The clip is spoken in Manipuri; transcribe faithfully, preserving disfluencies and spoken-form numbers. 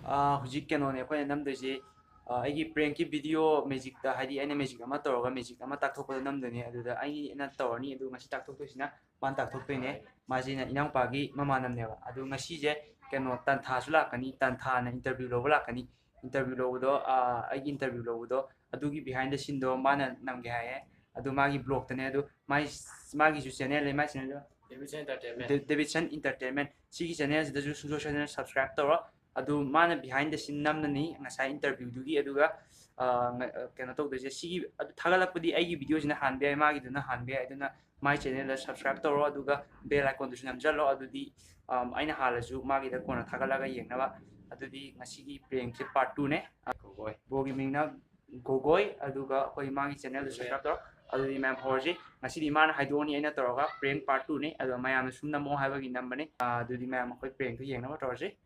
ꯑꯥ, ꯍꯧꯖꯤꯛ ꯀꯩꯅꯣꯅꯦ ꯑꯩꯈꯣꯏꯅ ꯅꯝꯗꯣꯏꯁꯦ꯫ ꯑꯥ, ꯑꯩꯒꯤ ꯄ꯭ꯔꯦꯡꯀꯤ ꯚꯤꯗꯤꯑꯣ ꯃꯦꯖꯤꯛꯇ, ꯍꯥꯏꯗꯤ ꯑꯩꯅ ꯃꯦꯖꯤꯛ ꯑꯃ ꯇꯧꯔꯒ ꯃꯦꯖꯤꯛ ꯑꯃ ꯇꯥꯛꯊꯣꯛꯄꯗꯣ ꯅꯝꯗꯣꯏꯅꯦ꯫ ꯑꯗꯨꯗ ꯑꯩꯅ ꯇꯧꯔꯅꯤ, ꯑꯗꯨ ꯉꯁꯤ ꯇꯥꯛꯊꯣꯛꯇꯣꯏꯁꯤꯅ ꯃꯥꯅ ꯇꯥꯛꯊꯣꯛꯇꯣꯏꯅꯦ꯫ ꯃꯥꯁꯤꯅ ꯏꯅꯥꯎꯄꯥꯒꯤ ꯃꯃꯥꯟꯅꯕꯅꯦꯕ꯫ ꯑꯗꯨ ꯉꯁꯤꯁꯦ ꯀꯩꯅꯣ ꯇꯟꯊꯥꯁꯨ ꯂꯥꯛꯀꯅꯤ, ꯇꯟꯊꯥꯅ ꯏꯟꯇꯔꯚ꯭ꯌꯨ ꯂꯧꯕ ꯂꯥꯛꯀꯅꯤ꯫ ꯏꯟꯇꯔꯚ꯭ꯌꯨ ꯂꯧꯕꯗꯣ, ꯑꯥ, ꯑꯩꯒꯤ ꯏꯟꯇꯔꯚ꯭ꯌꯨ ꯂꯧꯕꯗꯣ ꯑꯗꯨꯒꯤ ꯕꯤꯍꯥꯏꯟ ꯗ ꯁꯤꯟꯗꯣ ꯃꯥꯅ ꯅꯝꯒꯦ ꯍꯥꯏꯌꯦ꯫ ꯑꯗꯨ ꯃꯥꯒꯤ ꯕ꯭ꯂꯣꯛꯇꯅꯦ꯫ ꯑꯗꯨ ꯃꯥꯏ, ꯃꯥꯒꯤꯁꯨ ꯆꯦꯅꯦꯜ ꯂꯩ, ꯃꯥꯏ ꯆꯦꯅꯦꯜꯗꯣ Davidson Entertainment꯫ ꯗꯦ-, Davidson Entertainment꯫ ꯁꯤꯒꯤ ꯆꯦꯅꯦꯜꯁꯤꯗꯁꯨ ꯁꯨꯡꯁꯣꯏ ꯁꯣꯏꯗꯅ ꯁꯕꯁꯀ꯭ꯔꯥꯏꯕ ꯇꯧꯔꯣ꯫ ꯑꯗꯨ ꯃꯥꯅ ꯕꯤꯍꯥꯏꯟ ꯗ ꯁꯤꯟ ꯅꯝꯃꯅꯤ ꯉꯁꯥꯏ ꯏꯟꯇꯔꯚ꯭ꯌꯨꯗꯨꯒꯤ꯫ ꯑꯗꯨꯒ, ꯑ, ꯉ-, ꯑ, ꯀꯩꯅꯣ ꯇꯧꯗꯣꯏꯁꯦ, ꯁꯤꯒꯤ ꯑꯗꯨ ꯊꯥꯒꯠꯂꯛꯄꯗꯤ ꯑꯩꯒꯤ ꯚꯤꯗꯤꯑꯣꯁꯤꯅ ꯍꯥꯟꯕ ꯌꯥꯏ, ꯃꯥꯒꯤꯗꯨꯅ ꯍꯥꯟꯕ ꯌꯥꯏ꯫ ꯑꯗꯨꯅ ꯃꯥꯏ ꯆꯦꯅꯦꯜꯗ ꯁꯕꯁꯀ꯭ꯔꯥꯏꯕ ꯇꯧꯔꯣ, ꯑꯗꯨꯒ ꯕꯦꯜ ꯑꯥꯏꯀꯣꯟꯗꯨꯁꯨ ꯅꯝꯖꯜꯂꯣ꯫ ꯑꯗꯨꯗꯤ, ꯑꯝ, ꯑꯩꯅ ꯍꯥꯜꯂꯁꯨ ꯃꯥꯒꯤꯗ ꯀꯣꯟꯅ ꯊꯥꯒꯠꯂꯒ ꯌꯦꯡꯅꯕ꯫ ꯑꯗꯨꯗꯤ ꯉꯁꯤꯒꯤ ꯄ꯭ꯔꯦꯡꯁꯦ ꯄꯥꯔꯠ ꯇꯨꯅꯦ꯫ ꯒꯣꯒꯣꯏ꯫ ꯕ꯭ꯔꯣꯒꯤ ꯃꯤꯡꯅ ꯒꯣꯒꯣꯏ, ꯑꯗꯨꯒ ꯑꯩꯈꯣꯏ ꯃꯥꯒꯤ ꯆꯦꯅꯦꯜꯗꯨ ꯁꯕꯁꯀ꯭ꯔꯥꯏꯕ ꯇꯧꯔꯣ꯫ ꯑꯗꯨꯗꯤ ꯃꯌꯥꯝ ꯍꯧꯔꯁꯤ꯫ ꯉꯁꯤꯗꯤ ꯃꯥꯅ ꯍꯥꯏꯗꯣꯛꯑꯅꯤ, ꯑꯩꯅ ꯇꯧꯔꯒ ꯄ꯭ꯔꯦꯡ ꯄꯥꯔꯠ ꯇꯨꯅꯤ꯫ ꯑꯗꯣ ꯃꯌꯥꯝꯅ ꯁꯨꯝ ꯅꯝꯃꯣ ꯍꯥꯏꯕꯒꯤ ꯅꯝꯕꯅꯤ꯫ ꯑꯥ, ꯑꯗꯨꯗꯤ ꯃꯌꯥꯝ ꯑꯩꯈꯣꯏ ꯄ꯭ꯔꯦꯡꯗꯣ ꯌꯦꯡꯅꯕ ꯇꯧꯔꯁꯤ꯫